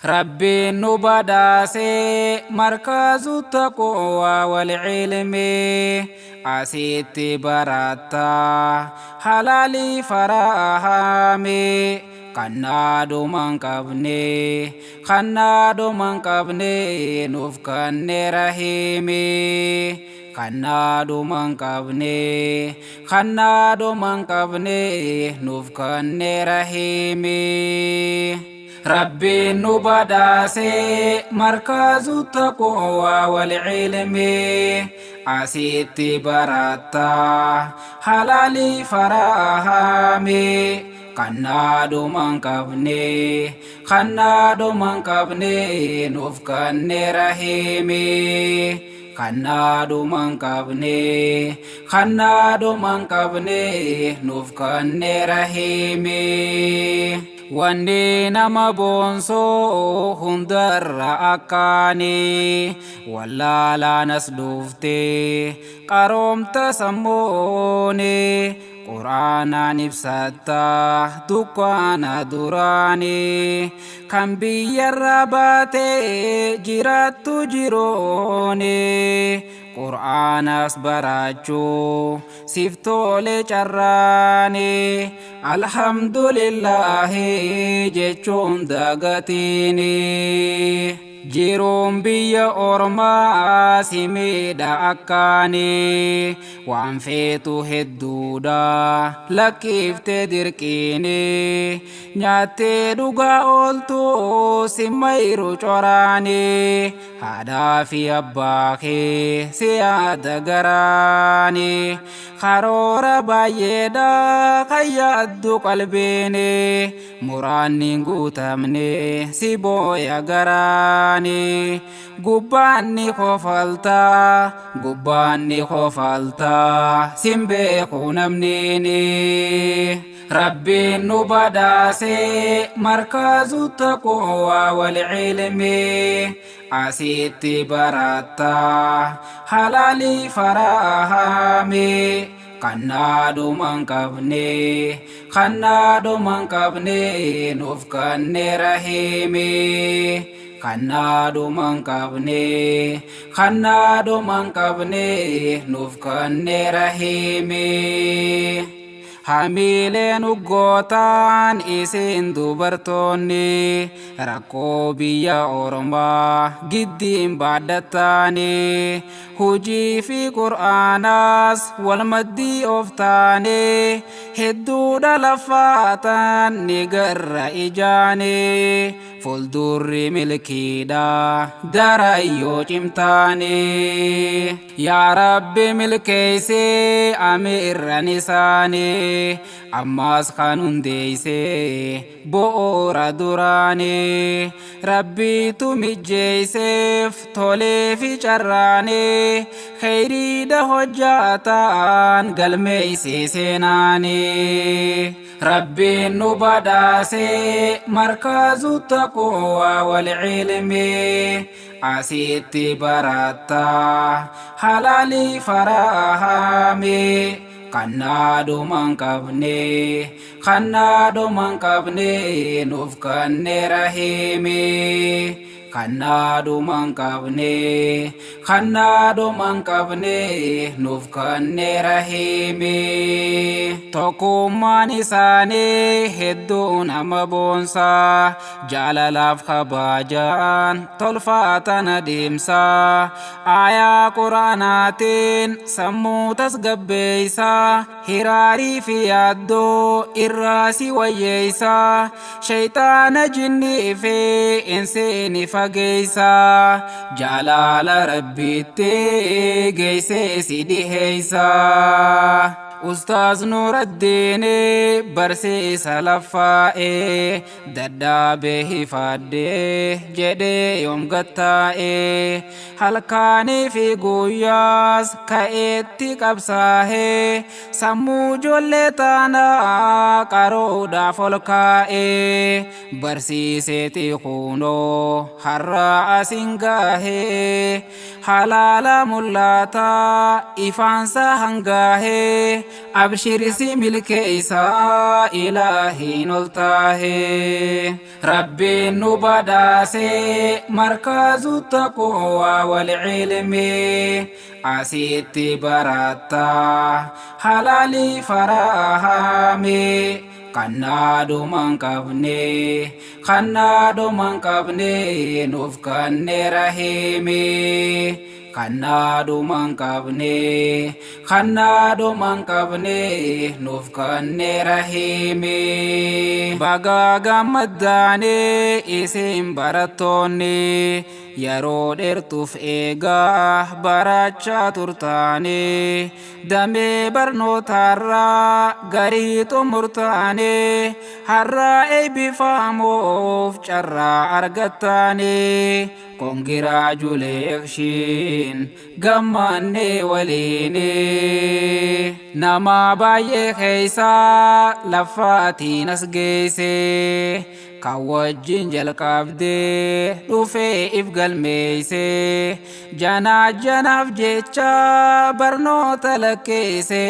Rabbiin nu badhaase markazu taqwa wal ilmi, asitti baratta halaalii faraahame, kannaadhuman qabne, kannaadhuman qabne nuuf kanne rahimi, kannaadhuman qabne, kannaadhuman qabne nuuf kanne rahimi. Rabbiin nu badhaase markazu taqwa wal ilmi, asitti baratta halaalii faraahame, kannaadhuman qabne, kannaadhuman qabne nuuf kanne rahimi, kannaadhuman qabne, kannaadhuman qabne nuuf kanne rahimi. Wanni nama boonsoo hundarra akkaani wallaalaan as dhufte qaroomta sammuuni, quraanaan ibsatta dukkaana duraani, kan biyyarra baate jiraattu jiruuni, qur'aanas barachuu siif tole carraani, alhamdulillaahi jechuun dagatiini. Jiruun biyya ormaa si miidha akkaani, waan feetu hedduudha lakkiifte dirqiini, nyaattee dhugaa ooltu si mayru coraani, haadhaa fi abbaa kee si yaada garaani, karoora baay'eedha kan yaaddu qalbiini, muraanni hin guutamne si booya garaani, gubbaanni kofalta, gubbaanni kofalta sin beeku namniini. Rabbiin nu badhaase markazu taqwa wal ilmi, asitti baratta halaalii faraahame, kannaadhuman qabne, kannaadhuman qabne nuuf kanne rahimi, kannaadhuman qabne, kannaadhuman qabne nuuf kanne rahimi. Hamiileen uggootaan isin dubartoonni rakkoo biyya ormaa giddiin baadhattaani, hujii fi qur'aanaas wal maddii of taane, hedduudha laffaatan ni garra ijaani, fuuldurri milkiidha darayyoo cimtaani. Yaa Rabbi milkeessee amiirran isaanii, ammaas kan hundeessee bu'uura duraanii, Rabbiitu mijjeesseef tolee fi carraanii, kheyriidha hojjaataan galmeessee seenaanii. Rabbiin nu badhaase markazu taqwa wal ilmi, asitti baratta halaalii faraahame, kannaadhuman qabne, kannaadhuman qabne nuuf kanne rahimi, kannaadhuman qabne, kannaadhuman qabne nuuf kanne rahimi. Tokkummaan isaanii hedduu nama boonsaa, jaalalaaf kabajaan tolfaatan adeemsaa, aayaa quraanaatiin sammuu tasgabbeessaa, hiraarii fi yaaddoo irraa si wayyeessaa, shayxaana jinnii fi insiini fageessaa, jaalala Rabbiitti geessee si dhiheessaa. Ustaaz Nuuraddiin barsiisa laffaa'ee, dadhaabee hifaadhee jedhee yoom gattaa'ee, halkaanii fi guyyaas ka'eetti qabsaa'ee, sammuu ijoollee taanaa qaroodhaaf ol kaa'ee, barsiiseeti kunoo har'a asin gaahee, halaala mul'ataa ifaansa hangaahee. Abshir si milkeeysa ilaahiin ol taahee. Rabbiin nu badhaase markazu taqwa wal ilmi. Asitti baratta halaalii faraahame. Kannaadhuma hin qabne, kannaadhuma hin qabne nuuf kanne rahiimi. Kannaadhuma hin qabne, kannaadhuma hin qabne nuuf kanne rahiimi. Baga gammaddaane isin barattoonni yeroo dheertuuf eegaa barachaa turtaani. Damee barnootaarraa garii xumurtaani har'a eebbifamuuf carraa argattaani. Congratulations gammannee waliini. Nama baay'ee keessaa laffaatiin as geesse. Kan wajjin jalqabdee dhufee if galmeeyse. Janaa janaaf jecha barnoota lakkeesse.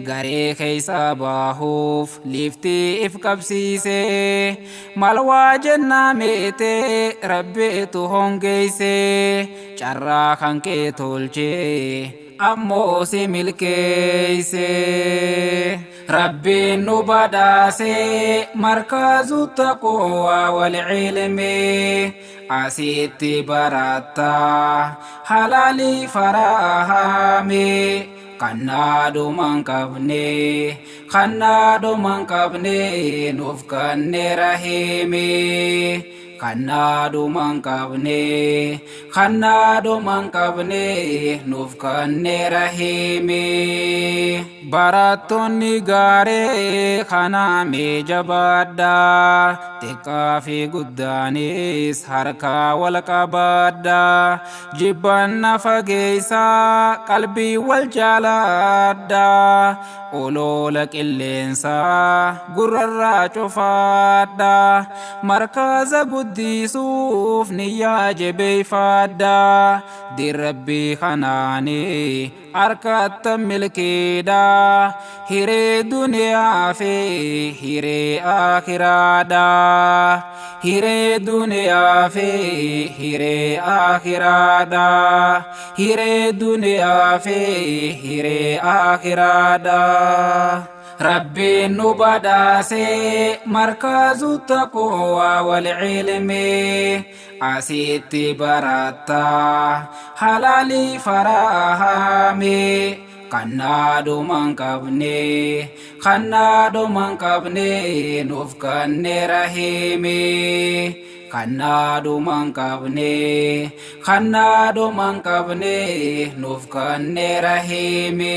Garee keessa bahuuf liiftii if qabsiise. Maal waa jennaa meete rabbiitu hongeeyse. Carraa kan kee tolchee ammoo si milkeeyse. Rabbiin nu badhaase markazu taqwa wal ilmi. Asitti baratta halaalii faraahame. Kannaadhuma hin qabne, kannaadhuma hin qabne nuuf kanne rahiimi. Kannaadhuma hin qabne, kannaadhuma hin qabne nuuf kanne rahiimi. Barattoonni gaaree kanaa mee jabaadha. Xiqqaa fi guddaanis harkaa wal qabaadha. Jibbanna fageessaa qalbii wal jaaladha. Oloola qilleensaa gurrarraa cufaadha. Markaza guddisuuf niyyaa jabeeffadha. Dirrabbii kanaani harkatta milkiidha. Hiree duniyaa fi hiree akhiraadha. Hiree duniyaa fi hiree akhiraadha. Hiree duniyaa fi hiree akhiraadha. Rabbiin nu badhaase markazu taqwa wal ilmi. Asitti baratta halaalii faraahame. Kannaadhuma hin qabne, kannaadhuma hin qabne nuuf kanne rahiimi. Kannaadhuma hin qabne, kannaadhuma hin qabne nuuf kanne rahiimi.